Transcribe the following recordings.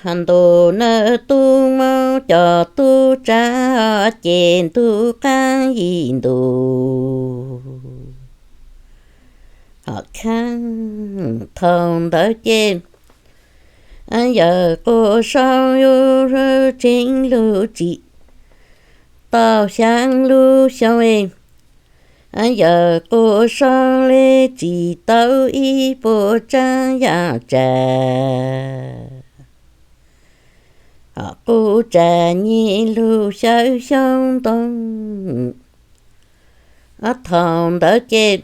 Ntuj nawb tub Hmoob cov tub tsav, ces ntuj qaab yim ntus. Kheej thaum ntawd ces yawg Quas Saub yug tseeb lug tsis tau xyaa lub xyoo, yawg Quas Saub le tsis tau ib puas tsaab yaam tsaam. Quas tsav nyeg lug xyawb xyoob ntoo. Thaum ntawd ces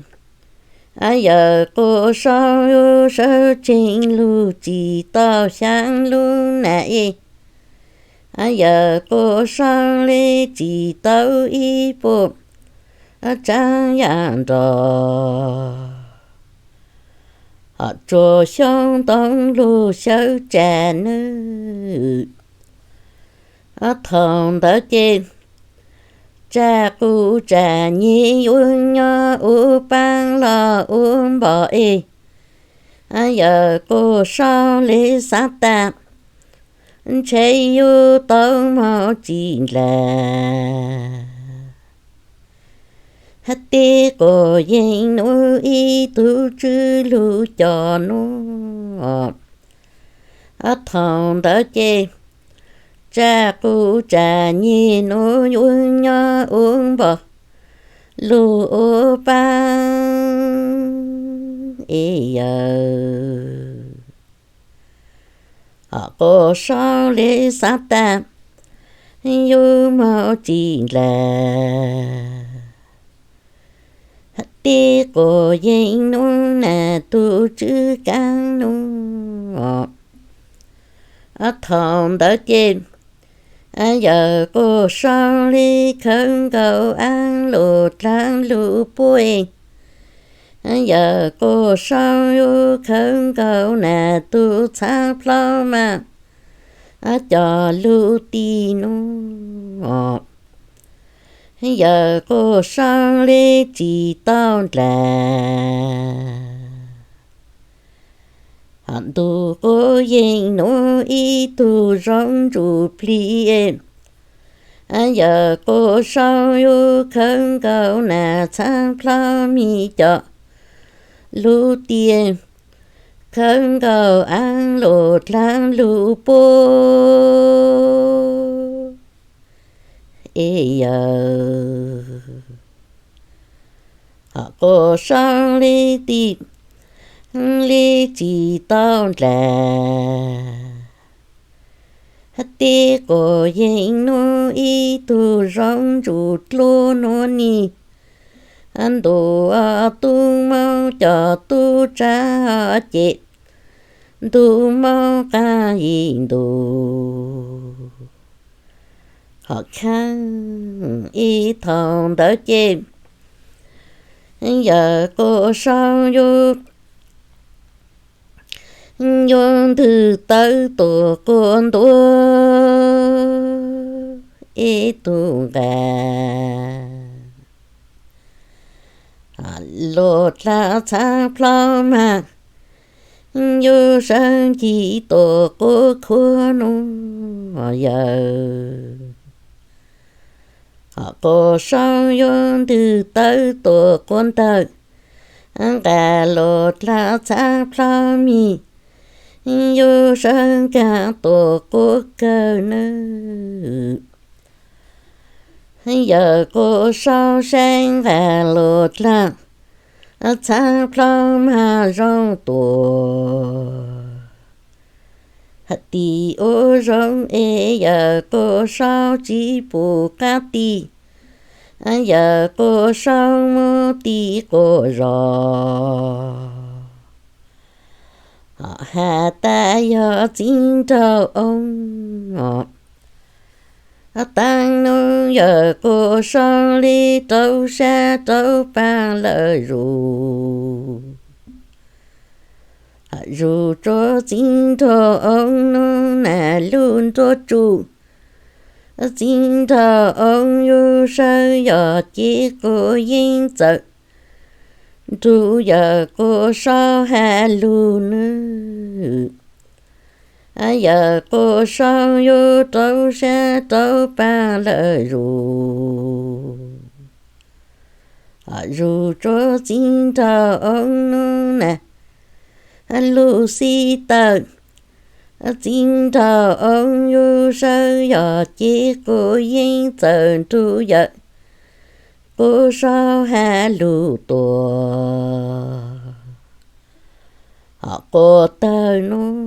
yawg Quas Saub yug sawv tseeg lug tsis tau xyaa lub nam es, yawg Quas Saub le tsis tau ib puas tsaab yaam nrog. Tsuas xyoob ntoo lug xyawb tsav nawb. Thaum ntawd ces tsav quas tsav nyeg ua nyob ua paab los ua npom es, yawg Quas Saub le xaav tas ntshe yug tau moog tsis ndlaag. Teb quas yeej nuav ib tug tswv lug coj nuav. Thaum ntawd ces tsav quas tsav nyeg nuav ua nyob ua npom lug ua paab es yawg Quas Saub le xaav tas yug moog tsis ndlaag. Teb quas yeej nuav nam tug tswv kaab nuav. Thaum ntawd ces yawg Quas Saub le khawv nkaus aab lug dlaab lug puab. Yawg Quas Saub yug khawv nkaus nam tug txhaab plhaub mas cov lug tim nuav, yawg Quas Saub le tsis tau ndlaag. Ntuj quas yeej nuav ib tug zoo ntsuj plig, yawg Quas Saub yug khawv nkaus nam txhaab plhaub mig cov lug tiag, khawv nkaus aab lug dlaab lug puab es yawg Quas Saub le tsis, le tsis tau ndlaag. Teb quas yeej nuav ib tug zoo ntsuj dluab nuav nis, ntuj tub Hmoob cov tub tsav ces ntuj Hmoob qaab yim ntus. Hom kheej ib thaum ntawd ces yawg Quas Saub yug, yug ntwg tawv tuam quas ntua ib tug nqaj. Luag dlaab txhaab plhaub mas yug sawv ncig tuam quas khuab nuav yawg Quas Saub yug ntwg tawv tuam quas ntawm nqaj, luag dlaab txhaab plhaub mig yug sawv nkag tuam quas kawg nawb. Yawg Quas Saub saib nqaj luag dlaab txhaab plhaub mas zoo tuam tim ua zoo es yawg Quas Saub tsis pum qab tim, yawg Quas Saub muab tim quas zos. Has tas yog txiv nraug oo, taag nub yawg Quas Saub le rau sab rau paag lawm zuj, zuj tsuas txiv nraug oo nub nam lub nruab tsum. Txiv nraug oo yug sawv yog ces quas yeej txawm nrug yawg Quas Saub has lug nawb. Yawg Quas Saub yug rau sab rau pag lawm zus, zus tsuav txiv nraug oob nub na lub xib tawm. Txiv nraug oob yug sawv yog ces quav yeeb txawm nrug yawg Quas Saub has lug tuaj. Quas tawg nub,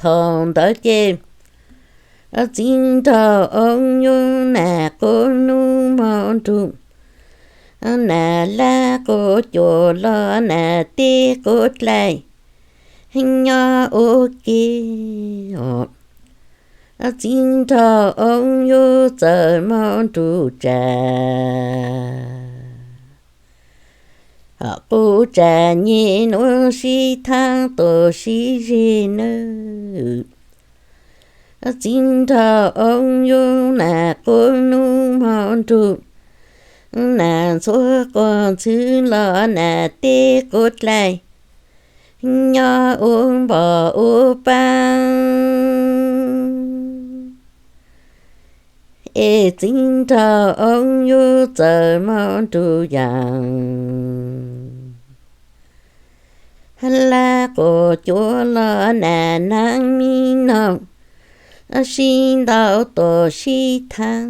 thaum ntawd ces txiv nraug oob yug nas quav nub hmo nrug, nas lab quav cuam los nas teb quav dlaim nyob ua ke. Txiv nraug oob yug txawm hmo nrug tsa, quv tsa nyem nuav sib thaab tuam sib zeg nawb. Txiv nraug oob yug nas quav nub hmo nrug, nas ntxhuav quas ntxhwv los nas teb quav dlaim nyob ua npom ua paab. Es txiv nraug oob yug txawm hmo nrug yaas, lab quas cuam los nas naab mi noog sib ntaus tuam sib thaab.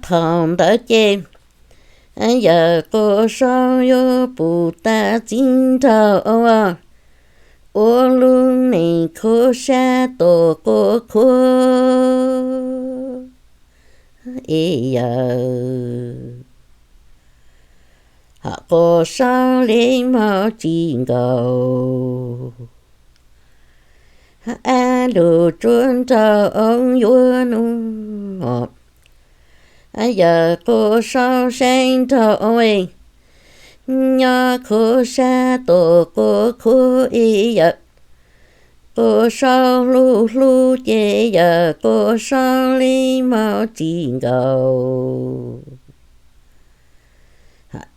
Thaum ntawd ces yawg Quas Saub yug pum tas txiv nraug ua lub neej khuav sab tuam quav khuav es yawg Quas Saub le hmo tsis nkaus. Ab lug tsuav nraug oob yuav nub, yawg Quas Saub saib nraug oob nyob khuav sab tuam quav khuav es yawg Quas Saub hlub hlub ces yawg Quas Saub le hmo tsis nkaus.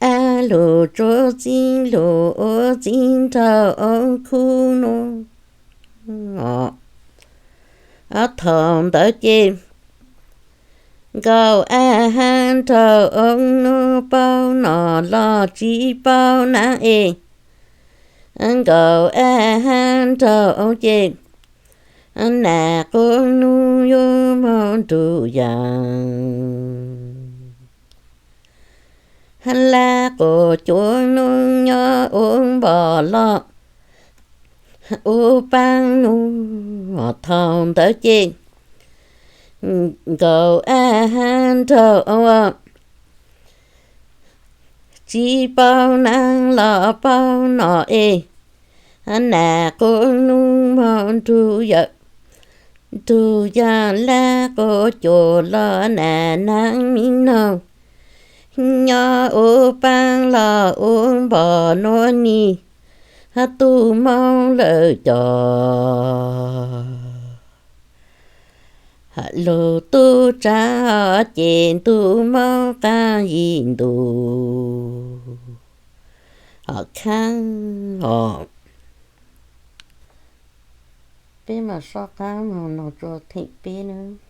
Ab lug tsuav txiv lug ua txiv nraug oob khub nub. Thaum ntawd ces nkaus ab hab nraug oob nub paub nom los tsis paub naab es, nkaus ab hab nraug oob ces nas quav nub yuav hmo nrug yaas, lab quas cuam nub nyob ua npom los ua paab nub. Thaum ntawd ces nkaus ab hab nraug oob tsis paub naab los paub nom es, nas quav nub hmo nrug yaas, nrug yaas lab quas cuam los nas naab mi noog nyob ua paab los ua npom nuav nis, tug Moob lawm cov lug tub tsav ces ntuj Moob qaab yim ntus. Khaab os, peb mam soj qaab moog noog tsua theem peb nawb.